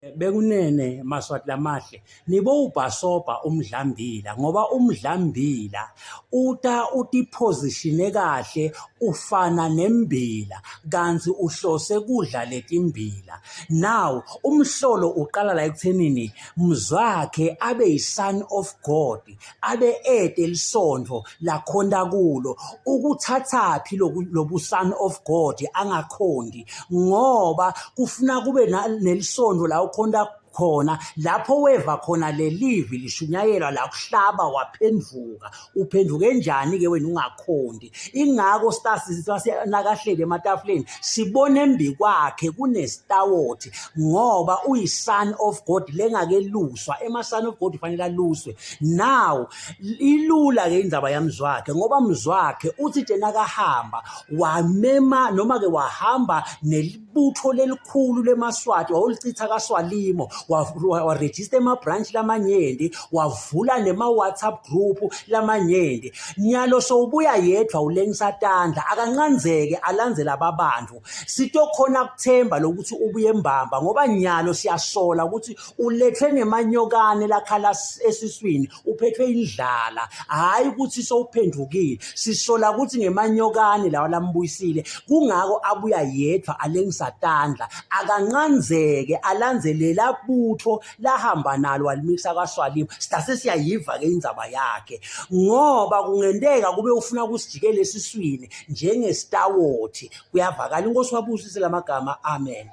Bekunene maSwati lamahle nibowubhasobha umdlambila ngoba umdlambila uta utiphozishine kahle ufana nembila kantsi uhlose kudla letimbila. Now umhlolo uqala la ekuthenini Mzwakhe abe yi-son of God abe ete lisontfo lakhonta kulo ukuthathaphi lobu son of God angakhondi ngoba kufuna kube nelisontfo la ukhonta khona lapho weva khona lelivi lishunyayelwa la kuhlaba waphendvuka uphenduke njani ke wena ungakhondi ingako nakahleli ematafuleni sibone embi kwakhe kunestawothi ngoba uyi-son of god lengakeluswa ema-son of god kufanele aluswe now ilula ke indaba yamzwakhe ngoba mzwakhe uthi tena kahamba wamema noma ke wahamba nelibutho lelikhulu lemaswati wawulichitha kaswalimo warejista ema-branch lamanyenti wavula nema-whatsapp group lamanyenti nyalo sowubuya yedwa ulengisa tandla akancanzeke alandzela ababantu sitokhona kuthemba lokuthi ubuye mbamba ngoba nyalo siyasola ukuthi ulethwe ngemanyokane lakhala esiswini uphethwe indlala hhayi ukuthi sowuphendukile sisola ukuthi ngemanyokane lawa lambuyisile kungako abuya yedwa alengisa tandla akanqanzeke alandze lela butho lahamba nalo walimikisa kwaswalimu sidase siyayiva ke indzaba yakhe ngoba kungenteka kube ufuna kusijikela esiswini njengestawothi kuyavakala inkosi wabusise lamagama amen.